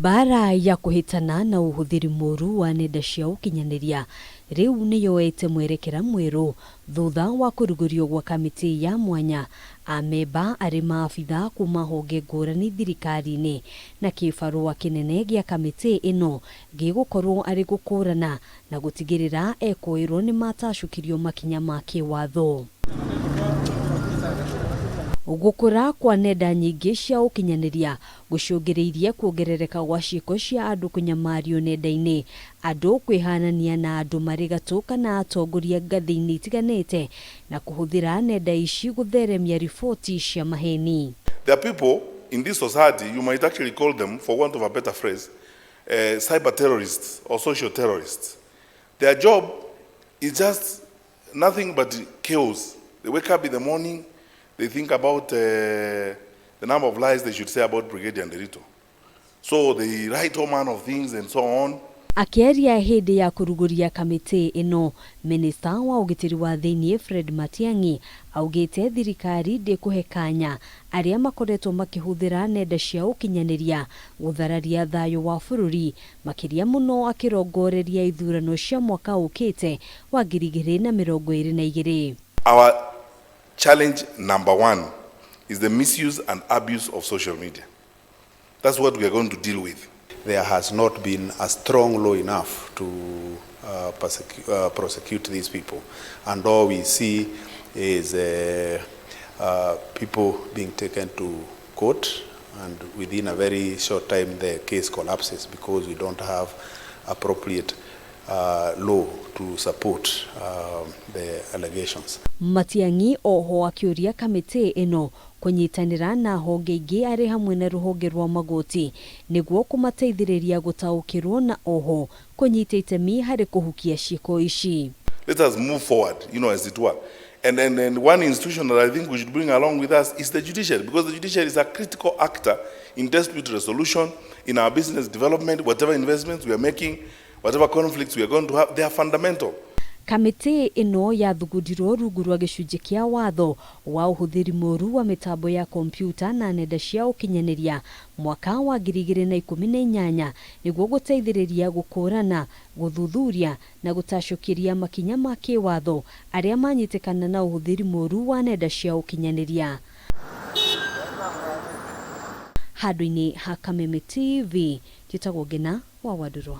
Mbaara ya kũhĩtana na ũhũthĩri mũru wa nenda cia ũkinyanĩria rĩu nĩ yoete mwerekera mwerũ thutha wa kũrugũrio gwa kamĩtĩ ya mwanya amemba arĩ maabithaa kuma honge ngũrani thirikari-inĩ na kĩbarũa kĩnene gĩa kamĩtĩ ĩno gĩgũkorwo arĩ gũkũrana na gũtigĩrĩra ekũĩrwo nĩ matacũkĩrio makinya ma kĩwatho. Gũkũra kwa nenda nyingĩ cia ũkinyanĩria gũcũngĩrĩirie kuongerereka gwa ciĩko cia andũ kũnyamario nenda-inĩ, andũ kwĩhanania na andũ marĩ gatũ kana atongoria ngathĩ-inĩ itiganĩte na kũhũthĩra nenda ici gũtheremia riboti cia maheni. There are people in this society, you might actually call them, for want of a better phrase, cyber terrorists or social terrorists. Their job is just nothing but chaos. They wake up in the morning, they think about the number of lies they should say about Brigadier Nderitu. So they write all manner of things and so on. Akĩaria hĩndĩ ya kũrugũria kamĩtĩ ĩno, minista wa ũgitĩri wa thĩinĩ Fred Matiang'i augĩte thirikari ndĩkũhe kanya arĩa makoretwo makĩhũthĩra nenda cia ũkinyanĩria gũthararia thayũ wa bũrũri, makĩria mũno akĩrongoreria ithurano cia mwaka ũkĩte wa 2022. Our challenge number one is the misuse and abuse of social media. That's what we are going to deal with. There has not been a strong law enough to prosecute these people. And all we see is people being taken to court, and within a very short time the case collapses because we don't have appropriate law to support the allegations. Matiang'i oho akĩũria kamĩtĩ ĩno kũnyitanĩra na honge ingĩ arĩ hamwe na rũhonge rwa magoti nĩguo kũmateithĩrĩria gũtaũkĩrwo na oho kũnyita itemi harĩ kũhukia ciĩko ici. Let us move forward, as it were. And then and one institution that I think we should bring along with us is the judiciary, because the judiciary is a critical actor in dispute resolution, in our business development, whatever investments we are making, whatever conflicts we are going to have, they are fundamental. Kamĩtĩ ĩno yathugundirwo rungu rwa gĩcunjĩ kĩa watho wa ũhũthĩri mũru wa mĩtambo ya kompiuta na nenda cia ũkinyanĩria mwaka wa 2018 nĩguo gũteithĩrĩria gũkũrana, gũthuthuria na gũtacũkĩria makinya ma kĩwatho arĩa manyitĩkana na ũhũthĩri mũru wa nenda cia ũkinyanĩria. Handũ-inĩ ha Kameme TV, njĩtagwo Ngena wa Wandũrwa.